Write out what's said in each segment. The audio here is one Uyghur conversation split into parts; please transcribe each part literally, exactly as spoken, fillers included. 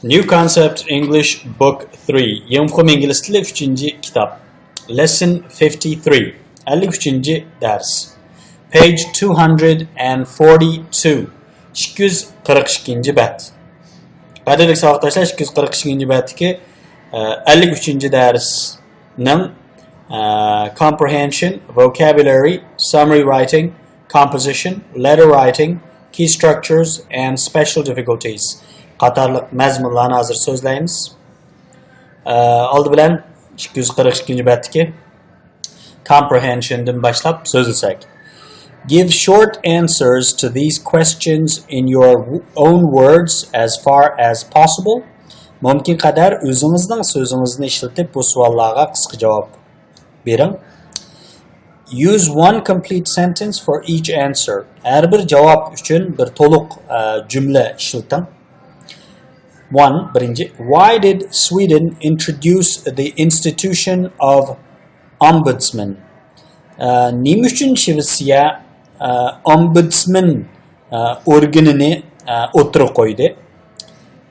New Concept English Book three. يېڭى ئۇقۇم ئىنگلىز تىلى، ئۈچىنچى كىتاب. Lesson fifty-three. ئەللىك ئۈچىنچى دەرس. Page two hundred and forty-two. ئىككى يۈز قىرىق ئىككىنچى بەت. قەدىرلىك ساۋاقداشلار، ئىككى يۈز قىرىق ئىككىنچى بەتتىكى، ئە، ئەللىك ئۈچىنچى دەرسنىڭ، ئە، comprehension, vocabulary, summary writing, composition, letter writing, key structures and special difficulties قاتارلىق مەزمۇنلارنى ھازىر سۆزلەيمىز. ئە، ئالدى بىلەن ئىككى يۈز قىرىق ئىككىنچى بەتتىكى comprehension دىن باشلاپ سۆزلىسەك. Give short answers to these questions in your w- own words as far as possible. مۇمكىن قەدەر ئۆزىڭىزنىڭ سۆزىڭىزنى ئىشلىتىپ بۇ سوئاللارغا قىسقا جاۋاب بېرىڭ. Use one complete sentence for each answer. ھەر بىر جاۋاب ئۈچۈن بىر تولۇق، ئە، جۈملە ئىشلىتىڭ. One، بىرىنچى. Why did Sweden introduce the institution of ombudsman? ئە، نېمە ئۈچۈن شىۋېتسىيە، ئە، ئومبۇدسمېن، ئە، ئورگىنىنى، ئە، ئوتتۇرىغا قويدى؟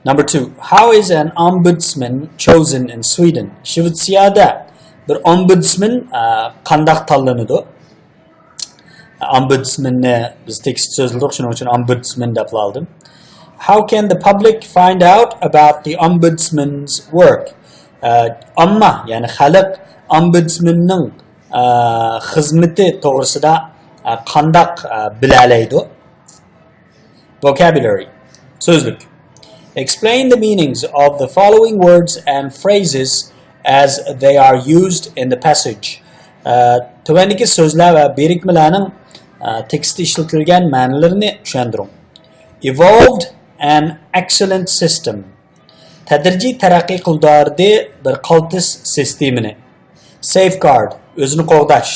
Number two, how is an ombudsman chosen in Sweden? شىۋېتسىيەدە بىر ئومبۇدسمېن، ئە، قانداق تاللىنىدۇ؟ ئومبۇدسمېننى بىز تېكىست سۆزلىدۇق، شۇنىڭ ئۈچۈن ئومبۇدسمېن دەپلا ئالدىم. How can the public find out about the ombudsman's work? ئە، ئامما، يەنى خەلق ئومبۇدسمېننىڭ، ئە، خىزمىتى توغرىسىدا، ئە، قانداق، ئە، بىلەلەيدۇ؟ Vocabulary. سۆزلۈك. Explain the meanings of the following words and phrases as they are used in the passage. ئە، تۆۋەندىكى سۆزلەر ۋە بىرىكمىلەرنىڭ، ئە، تېكىستتە ئىشلىتىلگەن مەنىلىرىنى چۈشەندۈرۈڭ. Evolved an excellent system. تەدرىجىي تەرەققىي قىلدۇردى بىر قالتىس سىستېمىنى. Safeguard، ئۆزىنى قوغداش.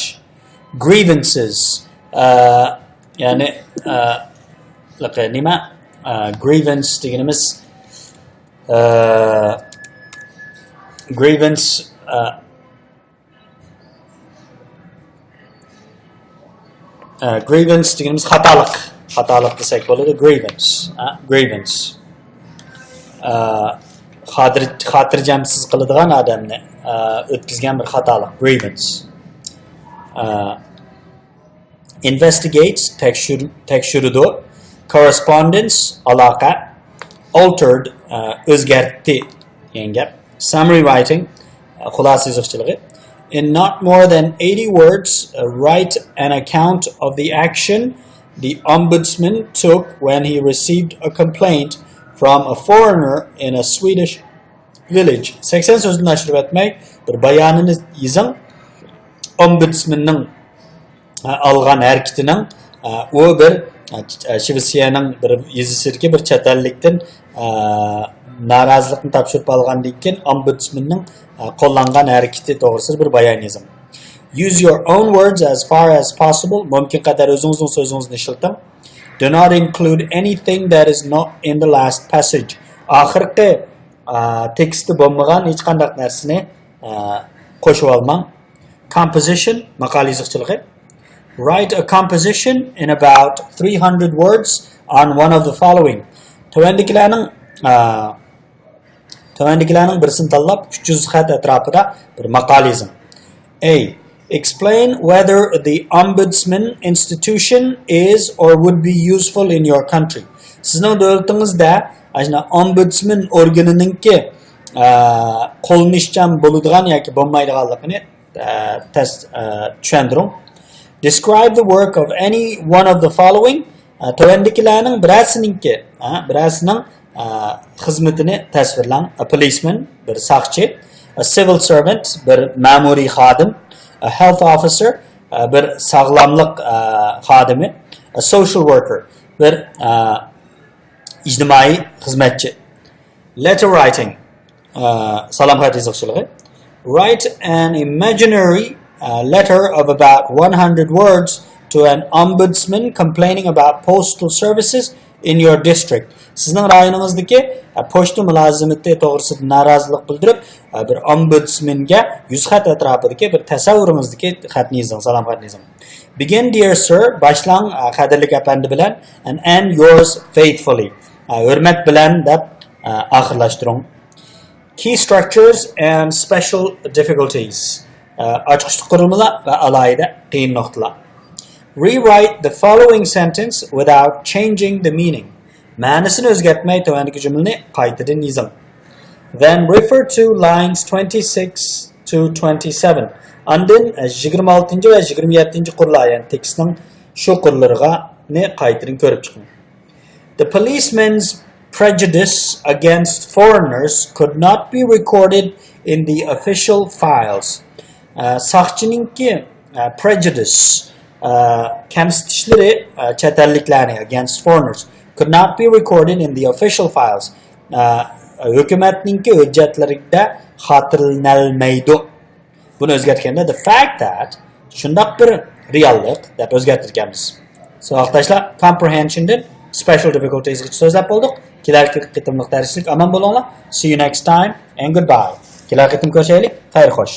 Grievances، ئە، يەنى، ئە، لىقى نېمە؟ ئە، grievance دېگىنىمىز، ئە، grievance، ئە، ئە، grievance دېگىنىمىز خاتالىق. خاتالىق دېسەك بولىدۇ. Grievance. ئە، grievance. ئە، خاتىر-، خاتىرجەمسىز قىلىدىغان ئادەمنى، ئە، ئۆتكۈزگەن بىر خاتالىق. Grievance. ئە، investigates، تەكشۈر-، تەكشۈرىدۇ. Correspondence، ئالاقە. Altered، ئە، ئۆزگەرتتى دېگەن گەپ. Summary writing، ئە، خۇلاسە يېزىقچىلىقى. In not more than eighty words, uh, write an account of the action the ombudsman took when he received a complaint from a foreigner in a Swedish village. سەكسەن سۆزدىن ئاشۇرۇپ ئۆتمەي، بىر بايانىنى يېزىڭ. ئومبۇدسمېننىڭ، ئە، ئالغان ھەرىكىتىنىڭ، ئە، ئۇ بىر، ئە، شىۋېتسىيەنىڭ بىر يېزىسىدىكى بىر چەت ئەللىكتىن، ئە، نارازىلىقنى تاپشۇرۇپ ئالغاندىن كېيىن ئومبۇدسمېننىڭ، ئە، قوللانغان ھەرىكىتى توغرىسىدا بىر بايان يېزىڭ. Use your own words as far as possible. مۇمكىن قەدەر ئۆزىڭىزنىڭ سۆزىڭىزنى ئىشلىتىڭ. Do not include anything that is not in the last passage. ئاخىرقى، ئە، تېكىستتە بولمىغان ھېچقانداق نەرسىنى، ئە، قوشۇۋالماڭ. Composition، ماقالە يېزىقچىلىقى. Write a composition in about three hundred words on one of the following. تۆۋەندىكىلەرنىڭ، ئە، تۆۋەندىكىلەرنىڭ بىرسىنى تاللاپ، ئۈچ يۈز خەت ئەتراپىدا بىر ماقالە يېزىڭ. A. Explain whether the ombudsman institution is or would be useful in your country. سىزنىڭ دۆلىتىڭىزدە ئاشۇنداق ئومبۇدسمېن ئورگىنىنىڭكى، ئە، قوللىنىشچان بولىدىغان ياكى بولمايدىغانلىقىنى، ئە، تەس-، ئە، چۈشەندۈرۈڭ. Describe the work of any one of the following. ئە، تۆۋەندىكىلەرنىڭ بىرەرسىنىڭكى، ئە، بىرەرسىنىڭ، ئە، خىزمىتىنى تەسۋىرلەڭ. A policeman، بىر ساقچى. A civil servant، بىر مەمۇرىي خادىم. A health officer، ئە، بىر ساغلاملىق، ئە، خادىمى. A social worker، بىر، ئە، ئىجتىمائىي خىزمەتچى. Letter writing، ئە، سالام خەت يېزىقچىلىقى. Write an imaginary, uh, letter of about one hundred words to an ombudsman complaining about postal services in your district. سىزنىڭ رايونىڭىزدىكى، ئە، پوچتا مۇلازىمىتى توغرىسىدا نارازىلىق بىلدۈرۈپ، ئە، بىر ئومبۇدسمېنگە يۈز خەت ئەتراپىدىكى بىر تەسەۋۋۇرىڭىزدىكى خەتنى يېزىڭ، سالام خەتنى يېزىڭ. Begin, dear sir، باشلاڭ، ئە، قەدىرلىك ئەپەندى بىلەن، and end yours faithfully، ئە، ھۆرمەت بىلەن دەپ، ئاخىرلاشتۇرۇڭ. Key structures and special difficulties. ئاچقۇچلۇق قۇرۇلمىلار ۋە ئالاھىدە قىيىن نۇقتىلار. Rewrite the following sentence without changing the meaning. مەنىسىنى ئۆزگەرتمەي تۆۋەندىكى جۈملىنى قايتىدىن يېزىڭ. Then refer to lines twenty-six to twenty-seven. ئاندىن يىگىرمە ئالتىنچى ۋە يىگىرمە يەتتىنچى قۇرلار، يەنى تېكىستنىڭ شۇ قۇرلىرىغا قايتىدىن كۆرۈپ چىقىڭ. The policeman's prejudice against foreigners could not be recorded in the official files. ئە، ساقچىنىڭكى، ئە، prejudice، ئە، كەمسىتىشلىرى، ئە، چەت ئەللىكلەرنى، against foreigners, could not be recorded in the official files. ئە، ھۆكۈمەتنىڭكى ھۆججەتلىرىدە خاتىرىلىنەلمەيدۇ. بۇنى ئۆزگەرتكەندە the fact that، شۇنداق بىر رېئاللىق دەپ ئۆزگەرتىدىكەنمىز. ساۋاقداشلار، comprehension دىن special difficulties غىچە سۆزلەپ بولدۇق. كېلەركى قېتىملىق دەرسلىك ئامان بولۇڭلار. See you next time and goodbye. كېلەر قېتىم كۆرۈشەيلى. خەير خوش.